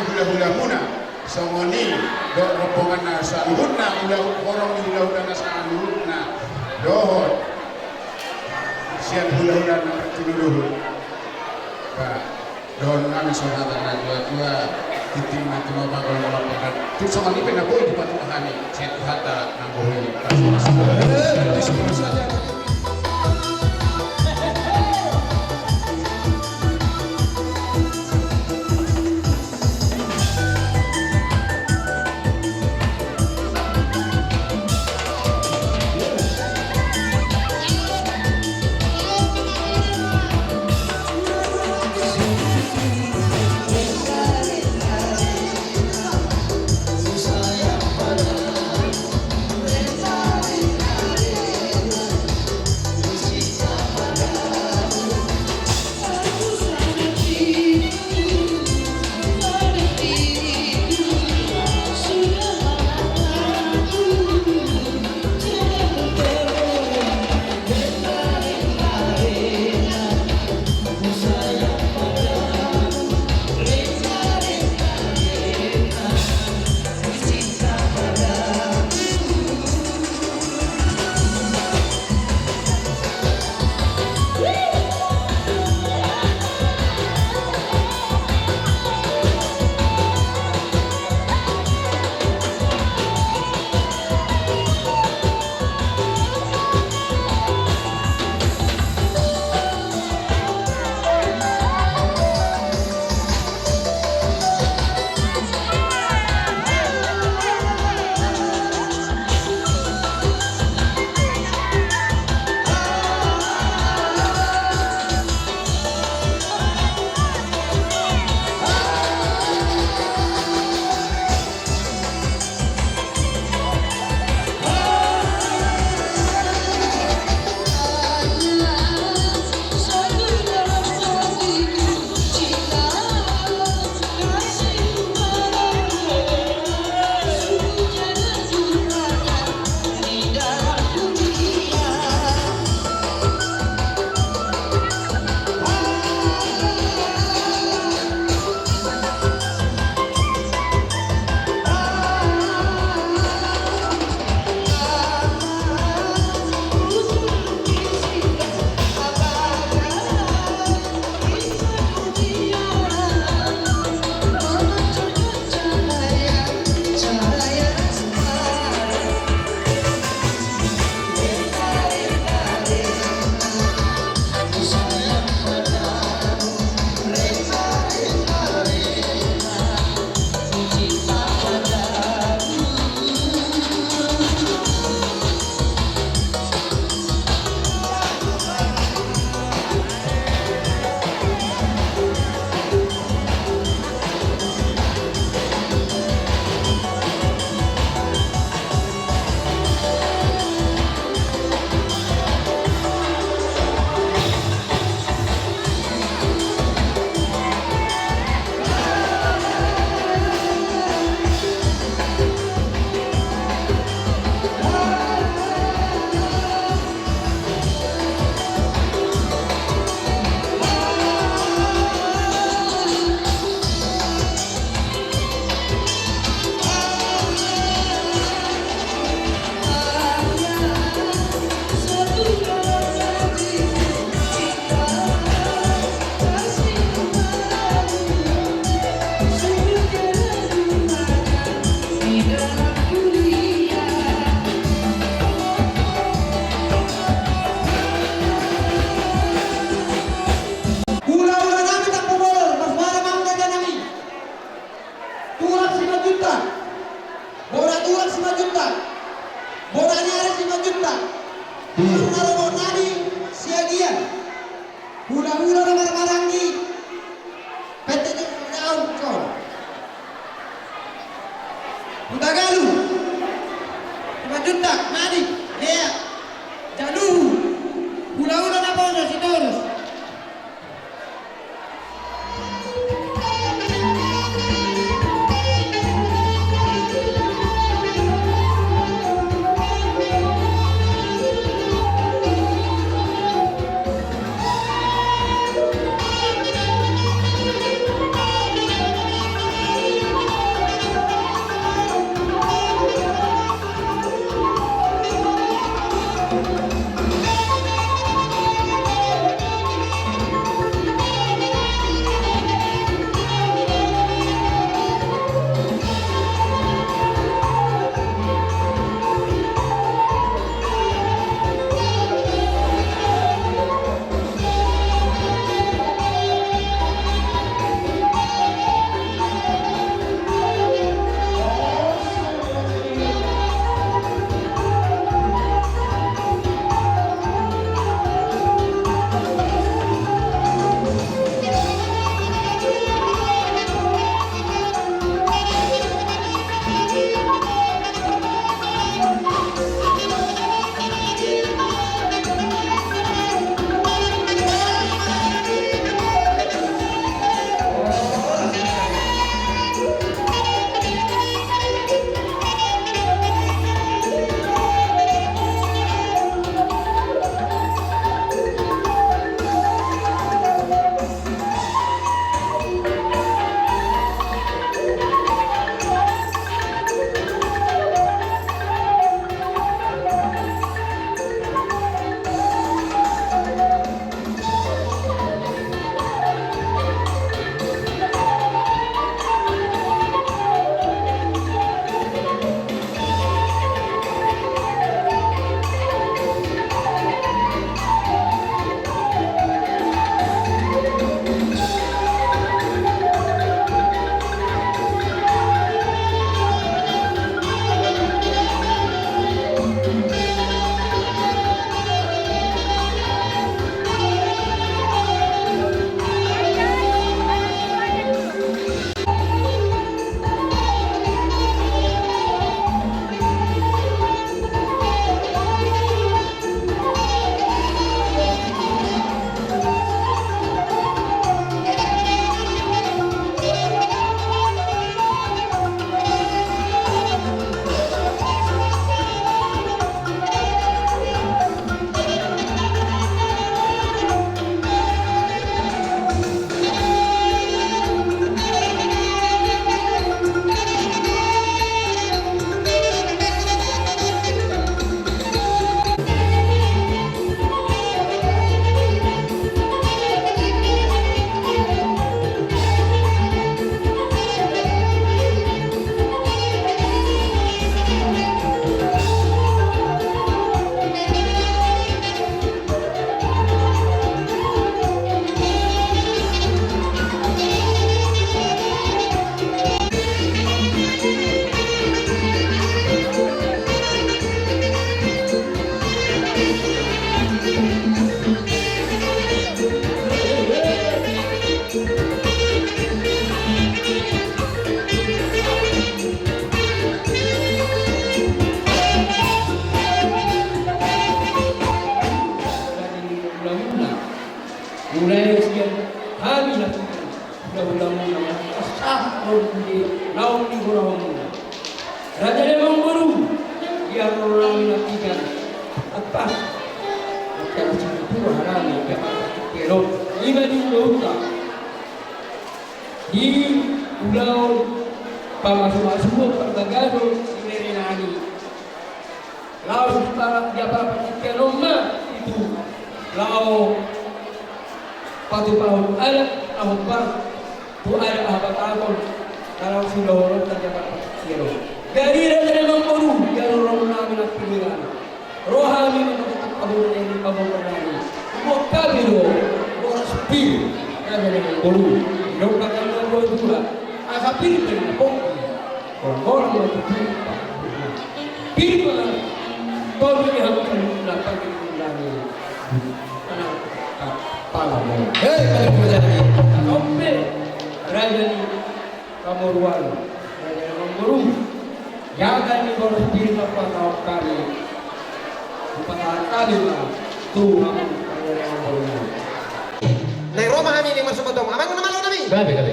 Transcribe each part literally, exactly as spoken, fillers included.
hulahulamuna, songon i dohot rombonganna saluhutna, hula-, horong ni hulahulana saluhutna, dohot sian hulahula na martinodohon. Ba, dohonon nami songon hata ni natuatua, tintin ma tu na bagol molo pangkat. Tung songon i pe na boi dipatupa hami sian hata na boi. Mulai sian hami na piga, hulahula muna, asa on di naung di hurahon muna. Raja ni amangboru, di arrorang na piga, apas. Acara situ harani, acara situ. Ima di ulaonta. Di ulaon pamasumasu, parbagason, di bere nami. Laos di pala, di apala partingkian on ma itu. Laos patupahon adat na hombar tu adat habatahon. Laos di ulaon on tadi apala partingkian on. Jadi raja ni amangboru, di arrorang nami na piga. Roha ni amangboru, amangboru nami. Buat kami do, boras pir. Raja ni amangboru. Dong kata amangboru dua. Asa pir dari na pokok. Orang-orang yang betul. Pir mana? Kau ni hamba na pagi nami. Anak pala mo. Hei, balik ke raja ni. Anak ompe. Raja ni. Pamoruan, raja ni amangboru. Jaga ni boras pir na patahon hami. Patahon hami ma tu hamu, raja ni amangboru. Naeng ro ma hami naeng marsomba tu amang na malo nami. Gabe, gabe.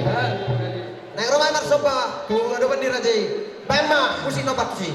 Naeng ro ma marsomba tu adopan ni raja i. Baen ma musik na opat tusi.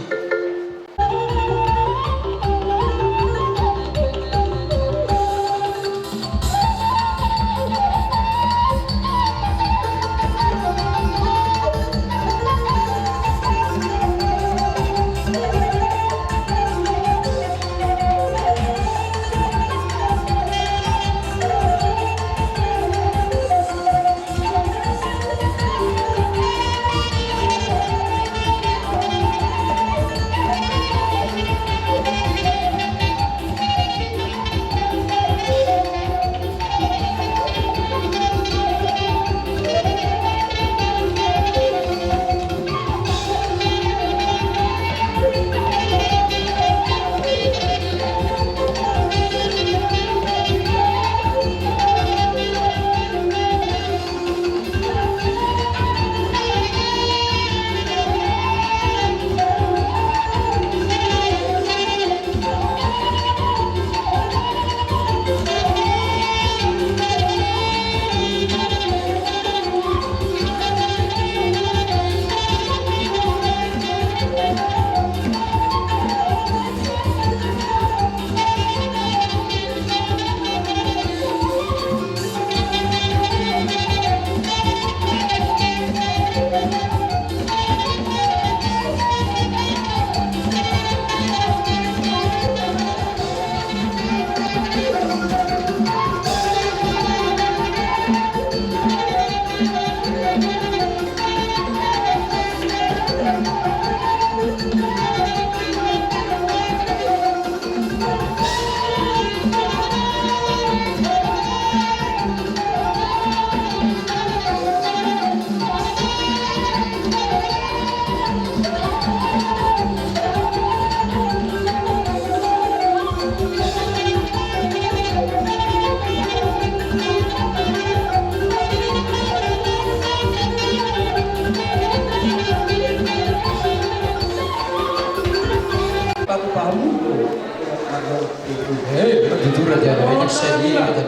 Hei, jujur aja, banyak saya ini aja.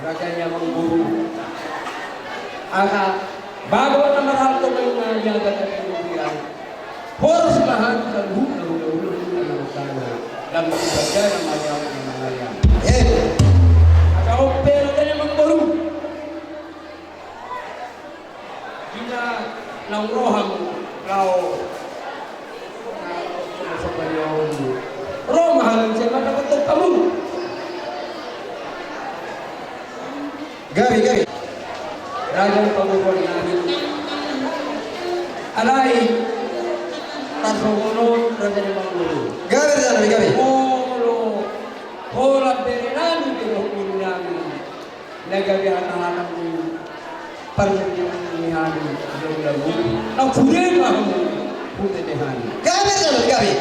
Raja ni amangboru. Asa bagot na marhalto, main na jaga tapi kemudian. Horas ma hami saluhutna hulahula ni amang tana. Lam tu baca na maya na maya. Eh. Asa ompe raja ni amangboru. Jina naung roham lao. Ro ma hami sian mata ketok kamu. Gabe, gabe. Raja pamoruan nami. Alai tarsongon on raja ni amangboru. Gabe, gabe, gabe. Olo. Holan bere nami, bere nami. Na gabe hata-hata ni parjanjian ni hami, jauh lalu. Na pure ma hamu, pure ni hami. Gabe, gabe, gabe.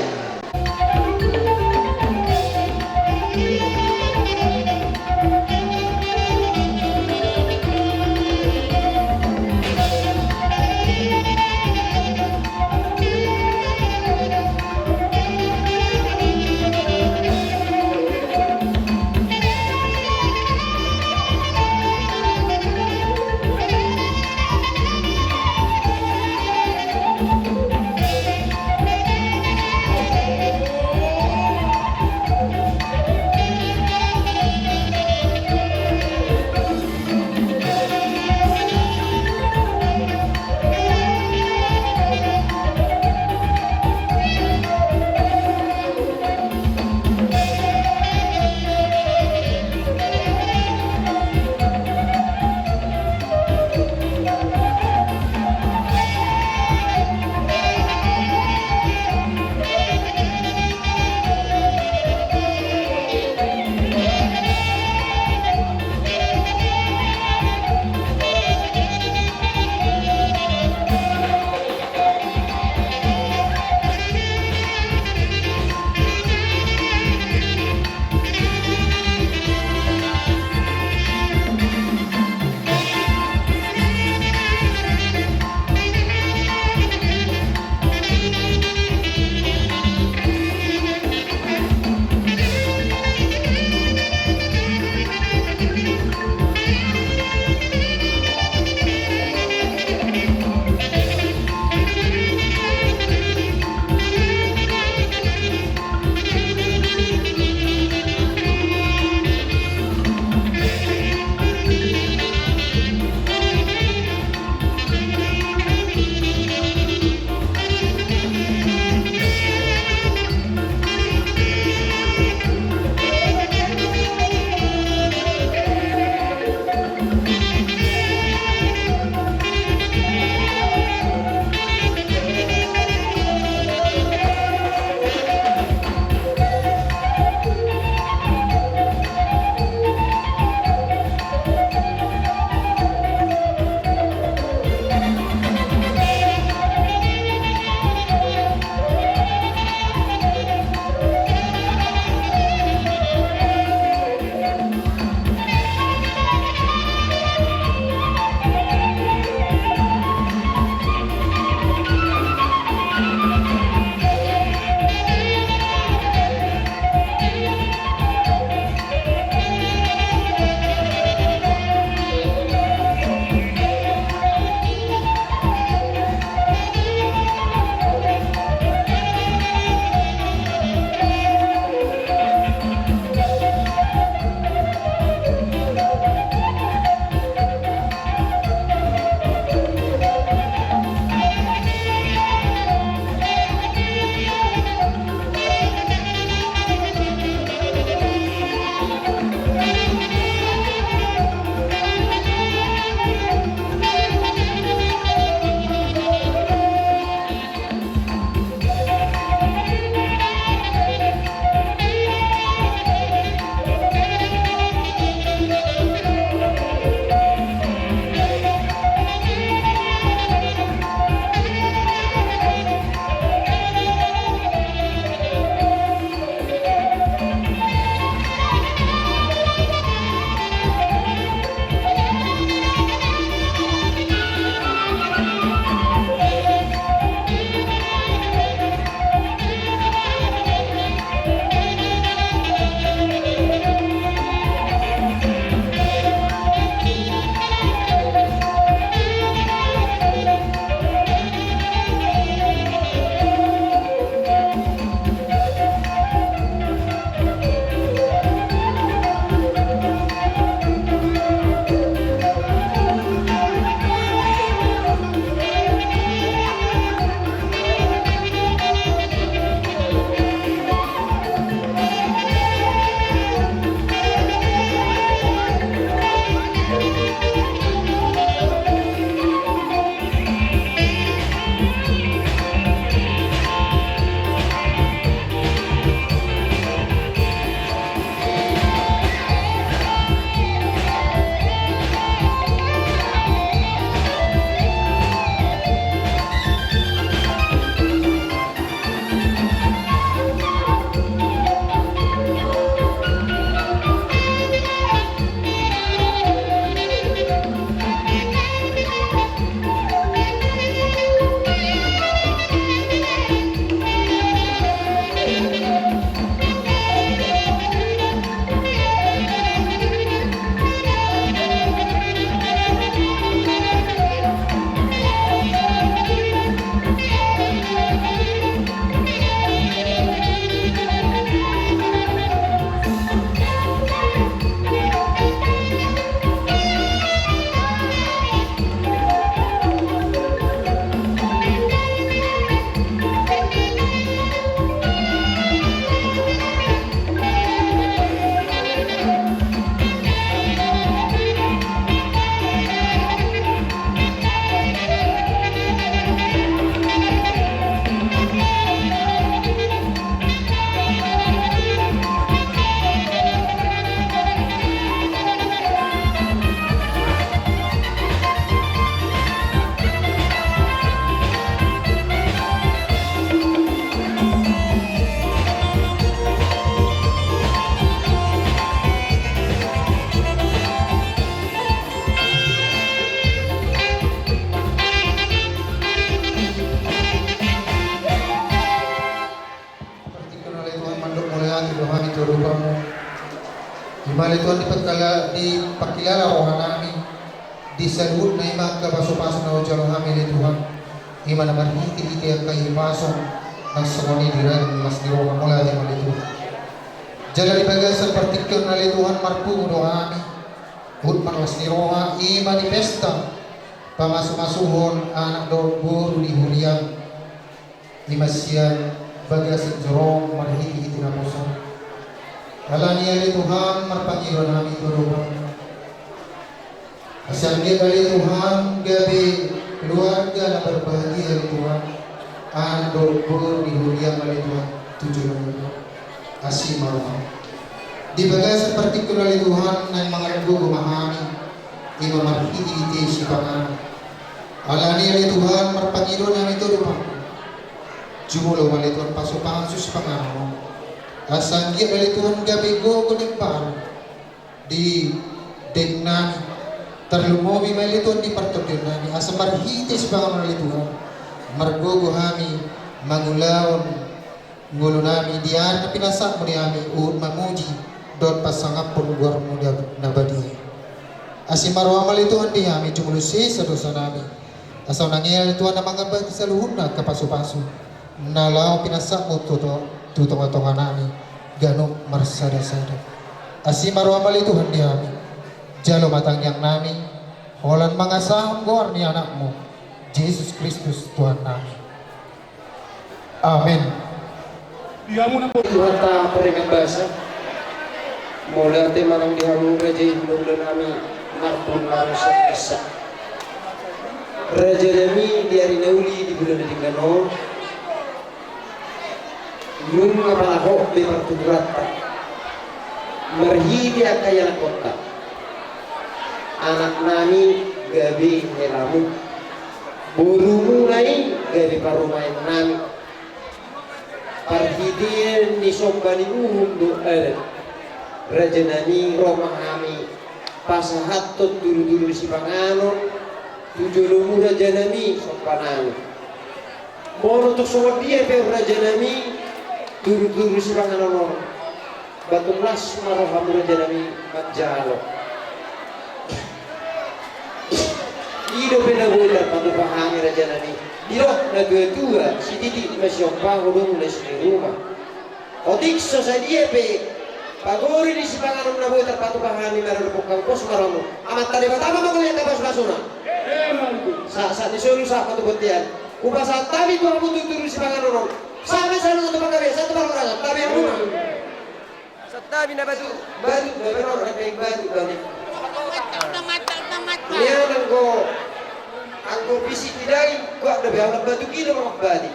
Ima ale Tuhan, dipangkala-, dipangkilala rohanami di saluhutna ima angka pasupasu na hujalo hami ale Tuhan. Ima na marhitehite angka hipason na songon i di ragam las ni roha, mauliate ma ale Tuhan. Jala di bagasan partingkian on ale Tuhan, marpungu do hami, huhut marlas ni roha, ima di pesta pamasumasuhon anak dohot boru di huriam. Ima sian bagasan joro marhitehite naposo. Alani i ale Tuhan, marpangido hami tu adopanMu. Asa anggiat ale Tuhan gabe keluarga na berbahagia ale Tuhan, anak dohot boru di huriam ale Tuhan, tu joloan on. Asi ma rohaM. Di bagasan partingkian on ale Tuhan, naeng mangalap gogo ma hami, ima marhitehite sipanganon. Alani i ale Tuhan, marpangido hami tu adopanMu. Jumolo ma ale Tuhan pasupasu sipanganon on. Asa anggiat ale Tuhan gabe gogo na imbaru di dengdeng nami. Tarlumobi ma ale Tuhan di partondionnami. Asa marhite sipanganon on ale Tuhan, margogo hami mangulahon ngolunami di ari na pinasahatMu di hami, huhut mamuji dohot pasangaphon goarMu na, na badia i. Asi ma rohaM ale Tuhan di hami, jumolo sesa dosanami. Asa unang ale Tuhan na mangabati saluhutna angka pasupasu na laho pinasahatMu tu to-, tu tongatonganami ganup marsadasada. Asi ma rohaM ale Tuhan di hami. Jalo ma tangiangnami, holan mangasahon goar ni AnakMu, Jesus Kristus Tuhannami. Amen. Di hamu na Tuhanta paringan basa. Mauliate ma nang di hamu raja i, hulahula nami, marpun marusakisa. Raja nami, di ari na uli di bulan na denggan on, nunga pala hot be partuturanta marhite angka ianakhonta. Anak nami gabe helamu. Borumuna i gabe parumaen nami. Parhitean ni somba ni uhum dohot adat, raja nami, ro ma hami pasahathon tudutudu sipanganon tu jolomu raja nami, somba nami. Molo tung songon dia pe raja nami tudutudu sipanganon on, Ba tung las ma rohamu raja nami manjalo. I dope na boi tarpatupa hami raja nami. Didok na tuatua, sititi ma siompa, hudong na sini ruma. Otik so sadia pe pagori ni sipanganon na boi tarpatupa hami, maradophon hami pos ma rohamu. Amanta Debata ma mangoli angka pasupasuna. Sahat sahat ni solu sahat ma tu bontean. Hupasahat hami tu hamu tudutudu sipanganon on. Sahat ma saluhutna tu panggabean, sahat tu parhorasan, tabi hamu ma. Santabi na batu, batu, batu, batu, batu, batu. Nian anggo, anggo fisik di daging, gok dope, ahu na batu gilo mangambati.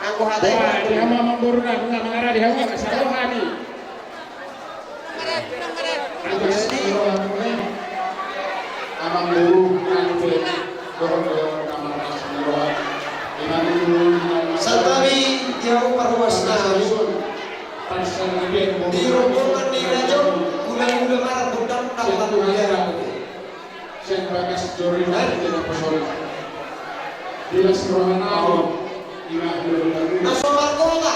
Anggo hata i. Wah, di hamu amangboru na, nunga mangaradi hamu, saroha ni. Anggo si amangboru, anggo Santabi di hamu parhorasan nami. Di rombongan ni raja on, hulahula marang gondang, tangtang gondang. Sian bagas joro i, di na poso i. Di las roha nami, ima hulahula. Na so markota.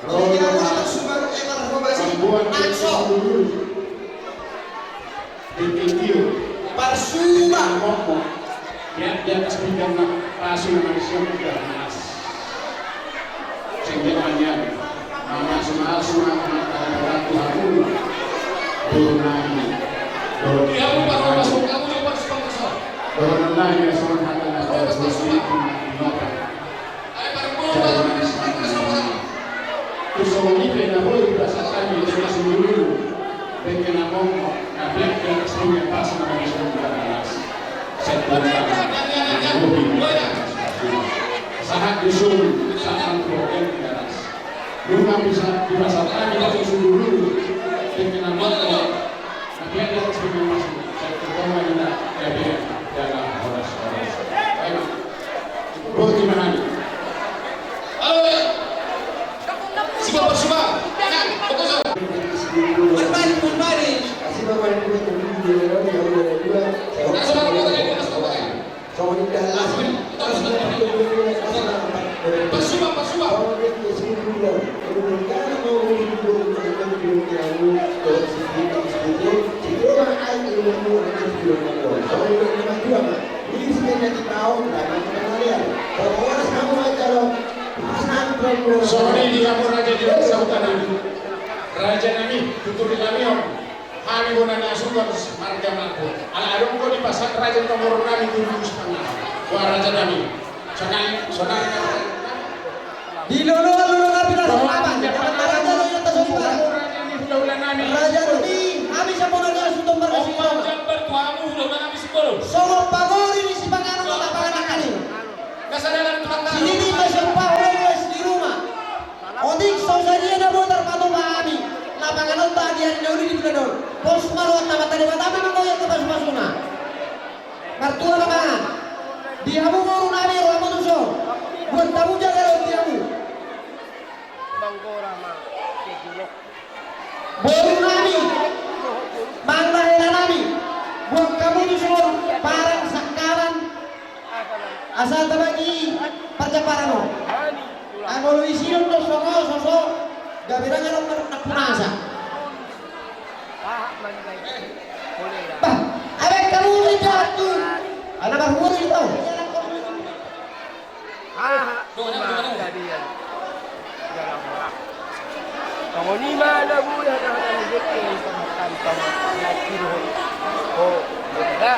Di hamu na subar, eh, marhoba si. Nangso. Dengke tio. Parsuba. Mokmok. Di atas pinggan na pasu na manusia udah malas. Sehingga panjang. Malas, malas, malas, malas, malas, malas. Turun lagi. Turun. Dia pun baru masuk, kamu juga masuk, masuk. Turun lagi, ya, sama kata, kata, kata. Tu songon i pe na boi hupasahat hami tu na sumurung, dengke na mokmok, na biak di atas pinggan pasu na manusia udah malas. Sahat di sumurung, sahat di sumurung, sahat di sumurung. Nunga hupasahat hami tu na sumurung, dengke na mokmok, na biak di atas pinggan pasu, sai tu tonga ni na gabe, jala horas-horas. Baik. Boti ma hami. Halo. Siba, siba. Nah, fokus. Marbalik, marbalik. Parsuba, parsuba. Songon i di hamu raja di bangsa Huta nami. Raja nami, tuturi nami on. Hami bona ni Asutan marga Marko. Ala adong do dipasahat raja tu boru nami tu Sipanganon. Wah, raja nami. Sonai, sonai. Di lolo, lolo nami na sonai. Raja, raja, raja, raja. Raja nami, hami sian bona ni Asutan marga Sipanganon. Songon pagori ni Sipanganon ma tapangan nangkaning. Sididi ma sian pahu, lolo, di rumah. Otik so sadia na boi tarpatupa hami lapangan on bagian na uli di bulan on. Pos ma roha ni Amanta Debata ma manggoyang tu pasupasuna. Martua ma mangan. Di hamu boru nami, rohamu tuson. Buat hamu jaga roha di hamu. Boru nami, manang hela nami, buat hamu tuson parang sangkalan. Asa tabagi parjamparan on. Anggo olo i sidon do songon soso, gabe dang adong na punasa. Bah, abe kamu ni jatuh. Anak baru itu. Aha. Songon i ma na boi hata-hata ni Debata i pamatangkang na tiruhon. O, Debata.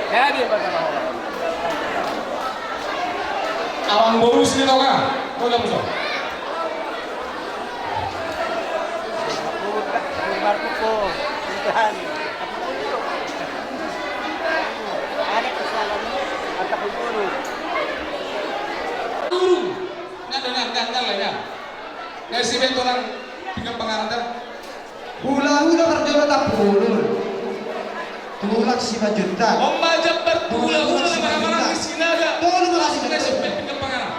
Jadi ma. Amang boru Silitonga. Kau dah musuh. Ada kesalahan. Ada kumpul. Turun. Nanda, nanda, nanda, nanda. Nda si Bentolan pinggan pangaran da. Hula-hula marjolo tampulun. Tulak Simanjuntak. Omba jambar hula-hula marhamaranggi Sinaga. Tolu ma Simanjuntak. Nda si Bentolan pinggan pangaran.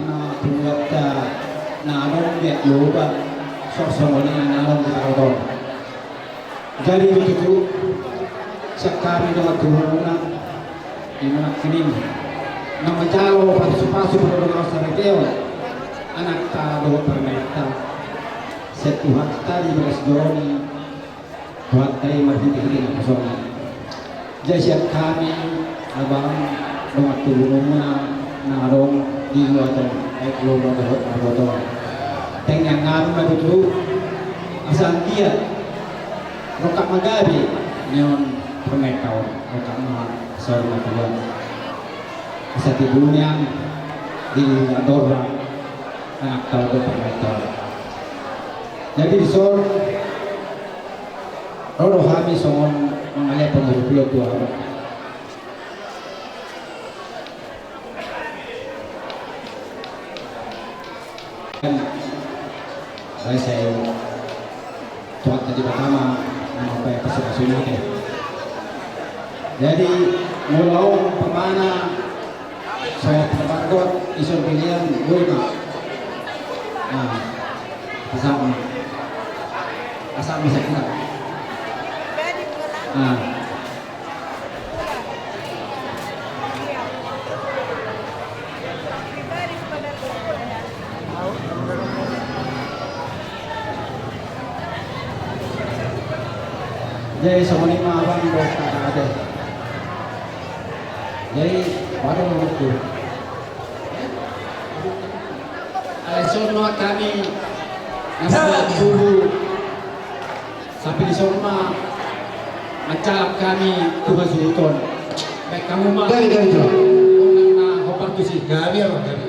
Ima pembuatan na adong di Loba, songon i na adong di Taruton. Jadi, tutu, sian hami dongan tubumuna, ima nangkin na manjalo pasupasu pardongansaripeon anakta dohot parumaenta, sian Tuhanta di bagas joro ni Tuhanta i marhitehite naposona. Jadi sian hami, abang, dongan tubumuna na adong di luat on, baik Loba dohot Margoto on. Tangiangnami ma tutu, asa anggiat rongkap ma gabe nion parumaenta on, rongkap ma saur matua. Asa tibu nian di andorra anakta dohot parumaenta on. Jadi dison, ro do hami songon mangalean pangurupio tu ahu. Kan, sai sai Tuhanta Debata ma na mambahen pasupasu i. Jadi, molo au umpamana, songon pinamargot, dison pelean, boi ma. Nah, asa ma. Asa ma sakira. Nah. Jadi songon i ma abang, bos, kata ate. Jadi, waduh, menurutku. Alai songon hami na sahat tubu. Sampe dison ma manjalang hami tu hasuhuton. Baen hamu ma. Gabe, gabe, jo. Unang na hombar tusi. Gabe, abang, gabe.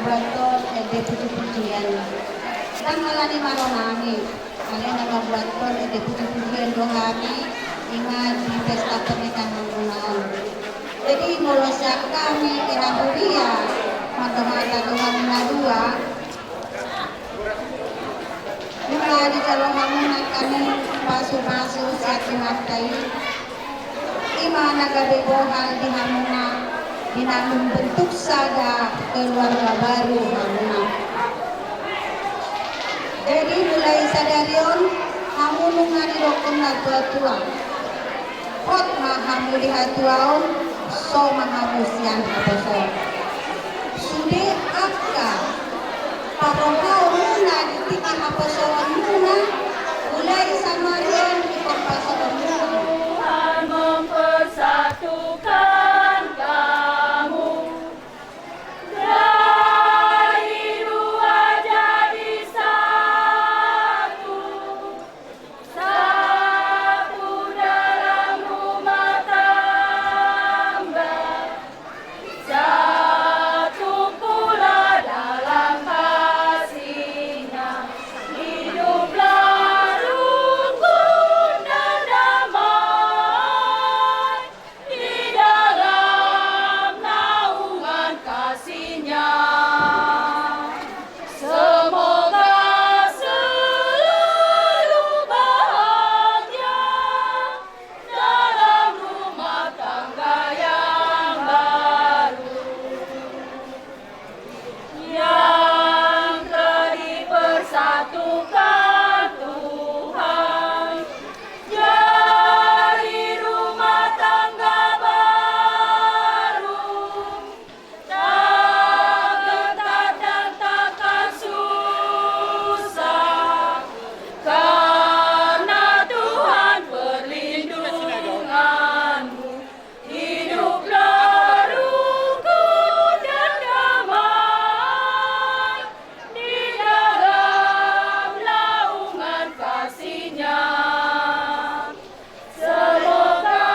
Buathon ende puji-pujian. Ndang ala ni malo nami, alai na mambuathon ende puji-pujian do hami, ima di pesta pernikahan muna on. Jadi molo sian hami ina huria, mandok hata tu hamuna dua, ima dijalo hamuna hami pasu-pasu sian Tuhanta i, ima na gabe bohal di hamuna, di na membentuk sada keluarga baru hamuna. Jadi mulai sadari on, hamu nunga didokkon na tua-tua. Hot ma hamu di hatuaon, so ma hamu sian haposoon. Sude angka parrohaon muna di tingki haposoon muna, mulai saonari on ingkon pasohon muna. Tuhan mempersatukan kamu. Dari dua jadi satu, satu dalam rumah tangga, satu pula dalam kasihnya. Hiduplah rukun dan damai di dalam naungan kasihnya. Semoga selalu bahagia dalam rumah tangga yang baru. Yang telah dipersatukan Tuhan, jadi rumah tangga baru. Tak gentar dan takkan susah, karena Tuhan perlindunganmu. Hiduplah rukun dan damai di dalam naungan kasihnya. Semoga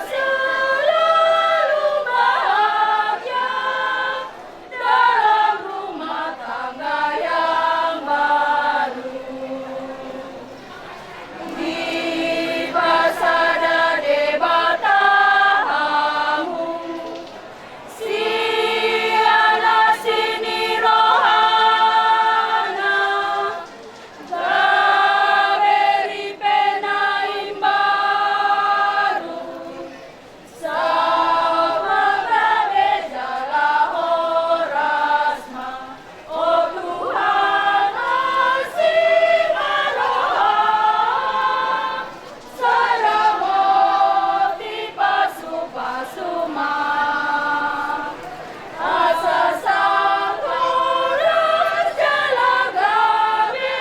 selalu bahagia dalam rumah tangga yang baru. Dipasada Debata hamu sian asi ni rohana, gabe ripe na imbaru. Sahat gabe jala horas ma, o Tuhan, asi ma roham, sai ramoti pasu-pasu ma. Asa sahat horas jala gabe,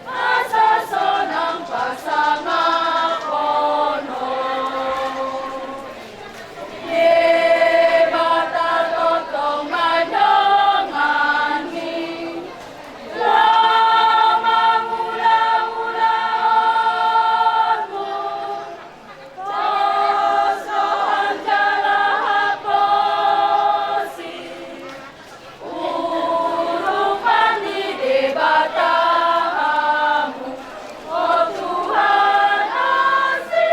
asa sonang pasangaphon. Debata tongtong mandongani, lam mangula-ula ulaonmu. Pasohon jala haposi, urupan ni Debata hamu, o Tuhan, asi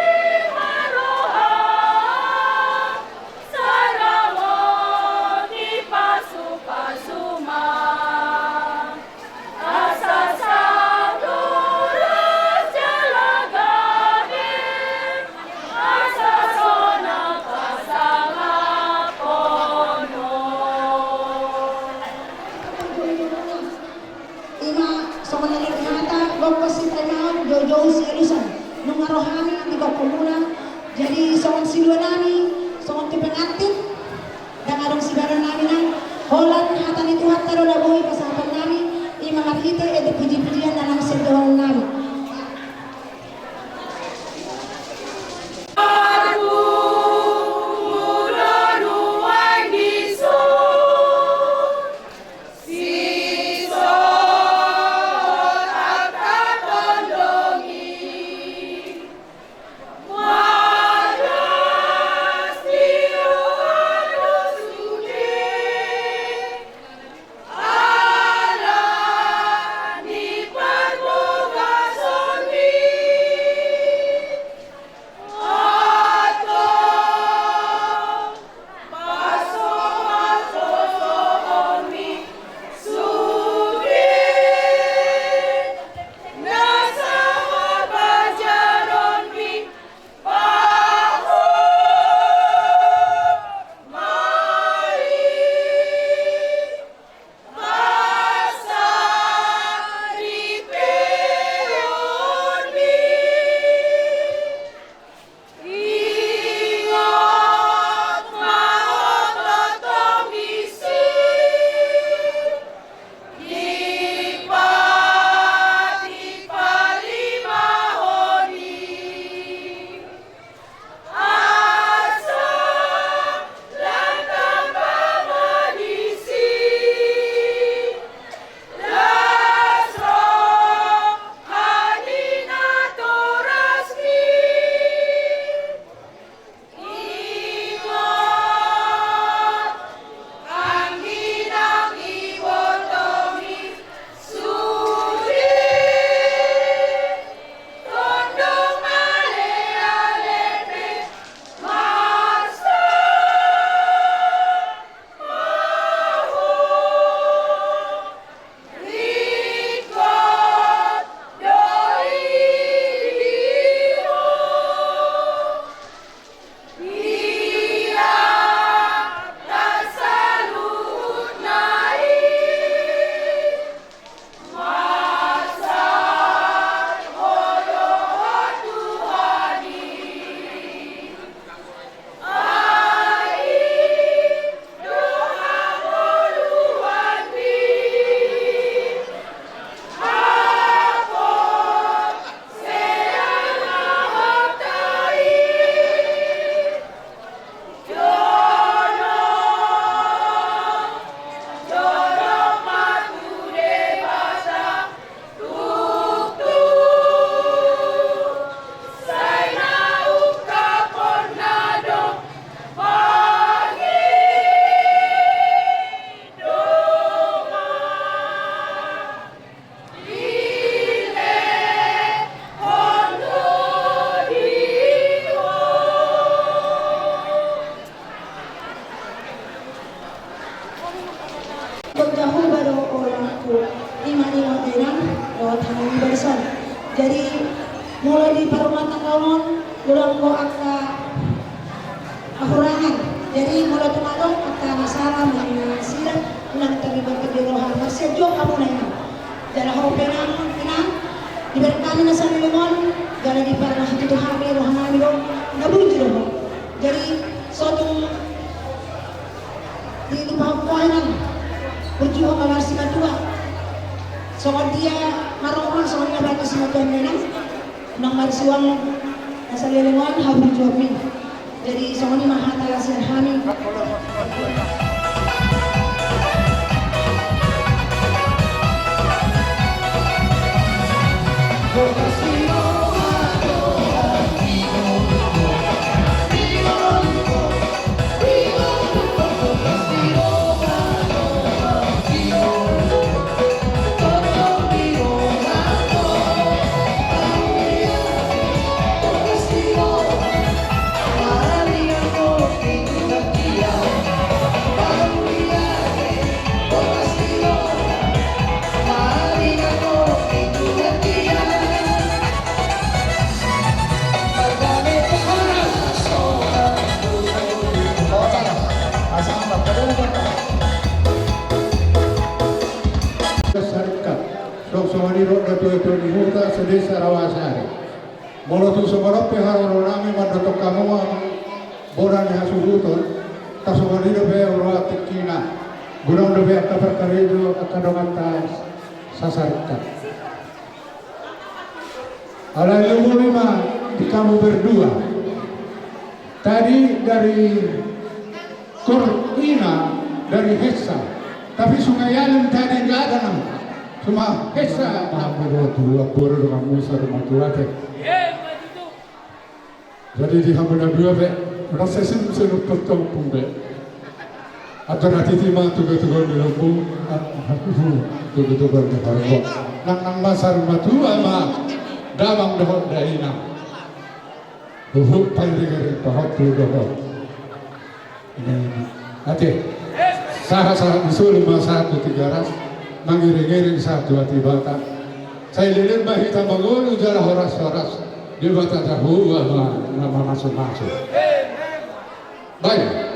ma roham, sai ramoti pasu-pasu ma. Asa sahat horas jala gabe, asa sonang pasangaphon. Ima songon na nidok ni hata, gokhon sipaimaon, joujou sialusan. Nunga ro hami di gokhonmuna. Jadi songon silua nami, songon tu pengantin, ndang adong sibahenon nami nang, holan hata ni Tuhanta do na boi pasahaton nami, ima marhite ende puji-pujian na naeng sian dohonon nami. Di roha, marsian jo hamu na inang. Jala ho pe inang, inang, diberkati na saleleng on, jala diparnasi tu Tuhan be roha nami do, na burju do ho. Jadi, so tung di lupa ho inang, burju ho ma marsimatua. Songon dia na roha, songon dia baen simatua inang. Nang marsuang na saleleng on, haburjuonmi. Jadi songon i ma hata sian hami. Sarikat. Songon i do natuatua ni huta sedesa rawa sari. Molo tung songon on pe haroro nami mandotok hamu, bona ni hasuhuton, tar songon i dope ro tingkina. Godang dope angka parkarejo, angka donganta sasarikat. Alai lumobi ma di kamu berdua. Tadi dari Kor ina dari Hessa. Tapi Sungai Alun tadi nggak ada nama. Cuma Hessa. Maaf, Boru, Boru dengan Musa, rumah tua teh. Jadi di hamu na dua be, rasa sim selu pertompung be. Atau nanti tima tuga-tuga di lombu, tuga-tuga di lombu. Nang nang masa rumah tua ma, damang dohot dainang. Huhut pairing-iring pahot tu dohot. Ate. Sahat-sahat ni solu ma sahat tu Tigaras, mangiring-iring sahat tu Atibata. Sai leleng ma hita mangolu jala horas-horas, Debata Jahowa ma na mamasu-masu. Baik.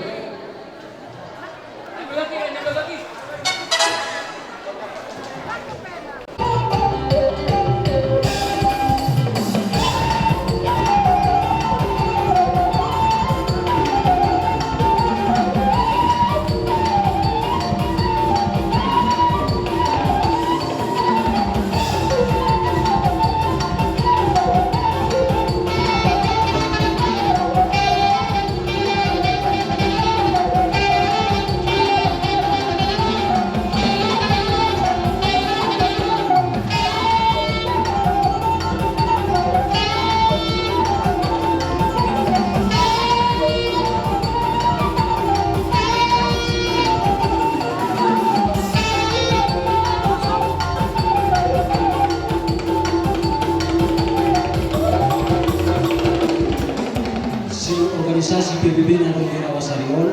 Sian organisasi P B B na adong di rawa sari on.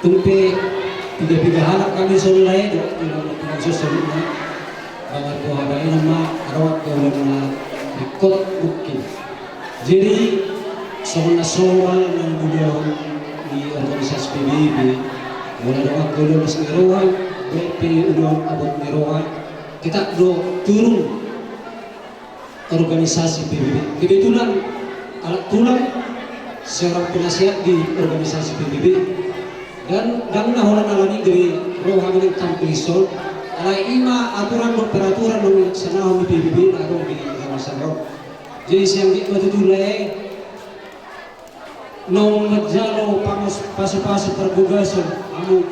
Tung pe piga-piga halak hami songon i do, tinggal ma tinggal so saluhutna. Bagar dohot dainang ma adong angka ulaon na ringkot mungkin. Jadi songon na somal na mudahon di organisasi P B B, molo adong angka ulaon las ni roha, baik pe ulaon abot ni roha, tetap do turun organisasi P B B. Kebetulan anak tulang seorang penasehat di organisasi P B B. Dan ndang na holan alani gabe ro hami nang tampil dison. Alai i ma aturan dohot peraturan na nilaksanahon ni P B B na adong di rawa sari on. Jadi sai anggiat ma tutu lae naung manjalo pangos-, pasu-pasu pargogason hamu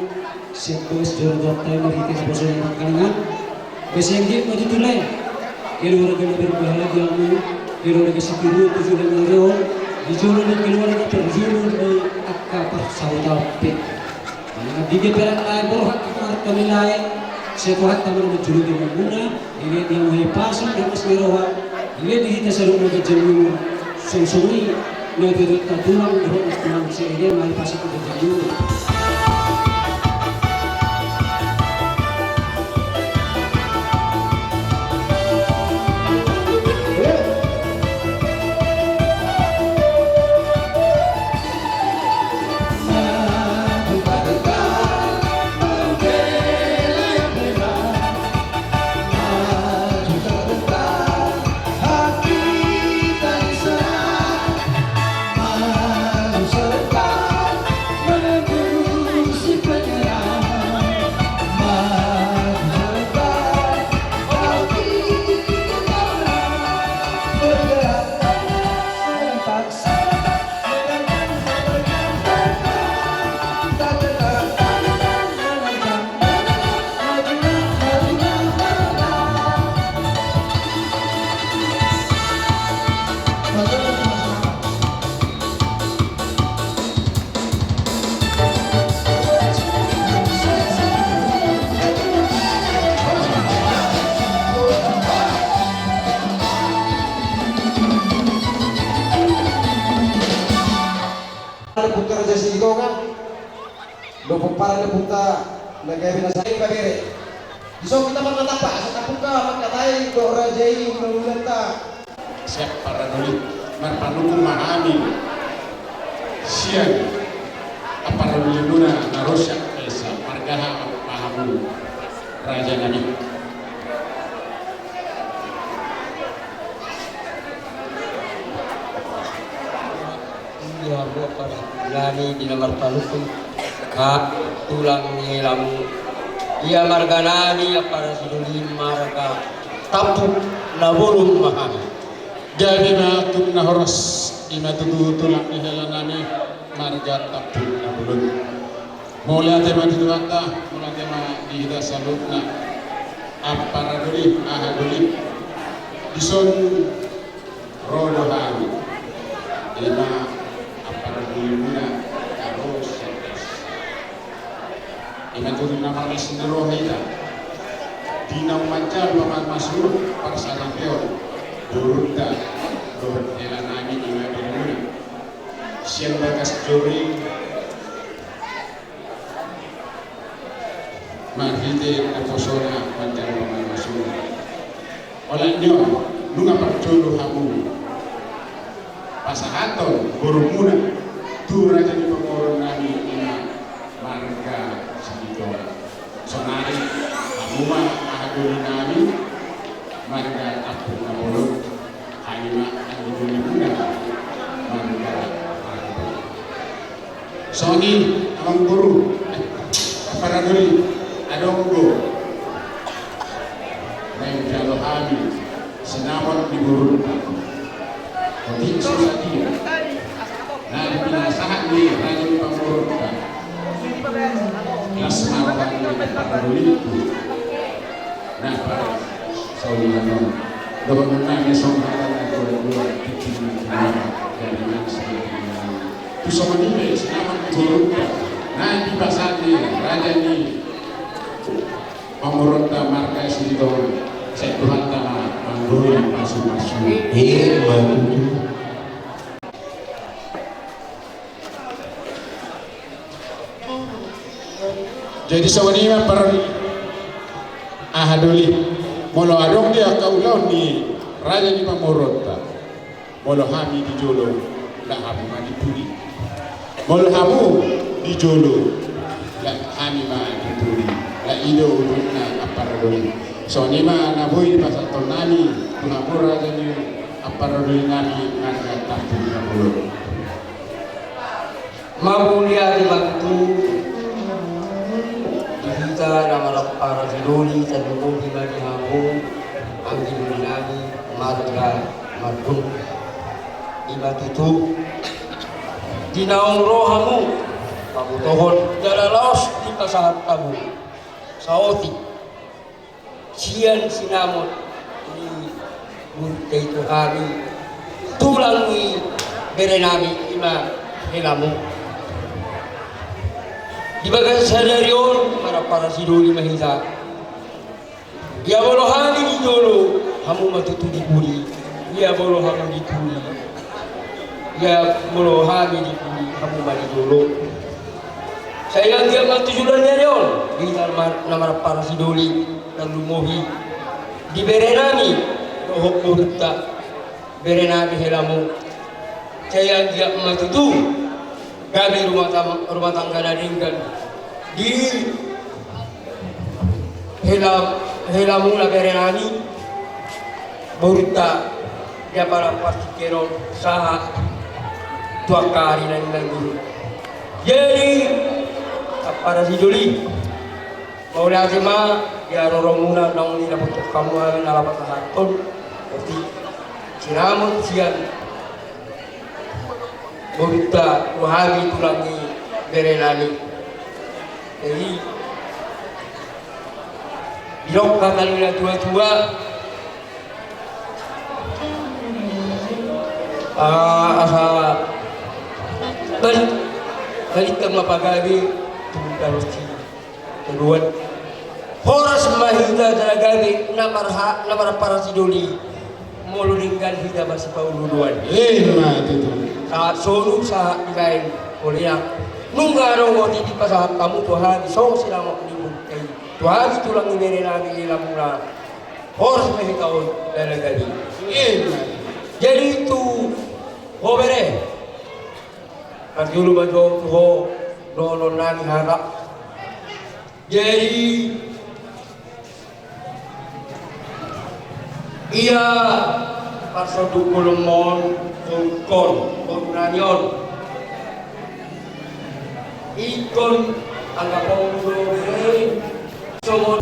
sian bagas joro-joro tahe marhite naposo ni pangkalingan. Sai anggiat ma tutu lae keluarga na berbahagia hamu, keluarga sitiruon tu joloan ni ari on, di jolo ni keluarga parjolo ni angka parsahuta pe. Manang di dia pe lae borhat marhami lae, sai Tuhanta ma na manjoloki hamuna. Dilehon di hamu hahipason dohot las ni roha, dilehon di hita saluhutna ganjang ni umur. Songon i ma tulang dohot tulang, sai dilehon ma hahipason dohot ganjang ni umur. Para punta na gabe na saling babere. Di son hita marnatampak asa tabuka mangkatai dohot raja i hulahulanta. Siap para doli, marpanungkun ma hami sian ampara dolimuna na ro sian Esa, marga aha ma hamu raja nami? Ia, ampara nami di na marpanungkun, ka tulang ni helamu. Ia marga nami ampara sidoli marga Tampuk na Bolon ma hami. Jadi ma tung na horas, i ma tutu tulang ni hela nami marga Tampuk na Bolon. Mauliate ma di Tuhanta, mauliate ma di hita saluhutna. Ampara doli, aha doli, di son ro do hami. Ima ampara dolimuna na ro sian Esa. Ima tutu na marlas ni roha hita di naung manjalo pamarmasumon, parsaripeon borunta dohot hela nami, ima dolimuna sian bagas joro i. Marhite naposona manjalo pamarmasumon. Olat ni on, nunga parjolo hamu pasahathon borumuna tu raja ni pamoruon nami, ima marga Silitonga. Sonari hamu ma aha doli nami marga Tampuk na Bolon, hami ma anggi dolimuna marga Marga. Songon i, amangboru, eh, ampara doli, adong do na manjalo hami sinamot ni borunta. Otik so sadia na dipinasahat ni raja ni pamoruonta. Las ma roha ni ampara doli. Nah, Pak, saudara, dohonon nami songon hata na dua-dua, tingki na dua, dari nang sendiri. Tu songon i pe sinamot ni borunta na dipasahat ni raja ni pamoruonta marga Silitonga, sai Tuhanta ma manggohi pasupasu. Emma tutu. Jadi songon i ma, ampara doli, aha doli, molo adong di angka ulaon ni raja ni pamoruonta, molo hami di jolo, nda hamu ma di pudi. Molo hamu di jolo, nda hami ma di pudi. Nda i do ujungna, ampara doli. Songon i ma na boi dipasahathon nami tu hamu raja ni ampara doli nami marga Tampuk na Bolon. Mauliate ma tutu di hita na marampara sidoli, tarlumobi ma di hamu anggi doli nami marga Mardung. I ma tutu di naung ro hamu pabotohon jala laos dipasahat hamu saotik sian sinamot ni borunta i tu hami, tulang ni bere nami, ima helamu. Di bagasan sadari on marampara sidoli ma hita. Ia molo hami di jolo, hamu ma tutu di pudi. Ia molo hamu di pudi, ia molo hami di pudi, hamu ma di jolo. Sai anggiat ma tu joloan ni ari on di hita na marampara sidoli, tarlumobi di bere nami dohot borunta, bere nami helamu. Sai anggiat ma tutu gabe rumah tam-, rumah tangga na denggan di hela, helamuna bere nami, borunta, di apala partingkian on sahat tu angka ari na nian. Jadi ampara sidoli, mauliate ma di haroromuna, naung didapot hamu hami na laho pasahathon otik sinamot sian borunta tu hami tulang ni bere nami. Jadi didok hata ni na tua-tua, ah, asa balik, balik ma pagabe tu dalos ni Tuduan. Horas ma hita jala gabe na marha-, na marampara sidoli, molo denggan hita masipaolooloan. Emma tutu. Sahat solu, sahat dibaen, molo ia Nunga adong otik dipasahat hamu tu hami songon sinamot ni buku i, tu hami tulang ni bere nami i, lamuna horas ma hita on dalan na denggan. Jadi tu ho bere, parjolo ma jo tu ho dohonon nami hata. Jadi ia parsonduk bolon on, tongkon, tongkon nami on. Ingkon anggaponmu do, hei, songon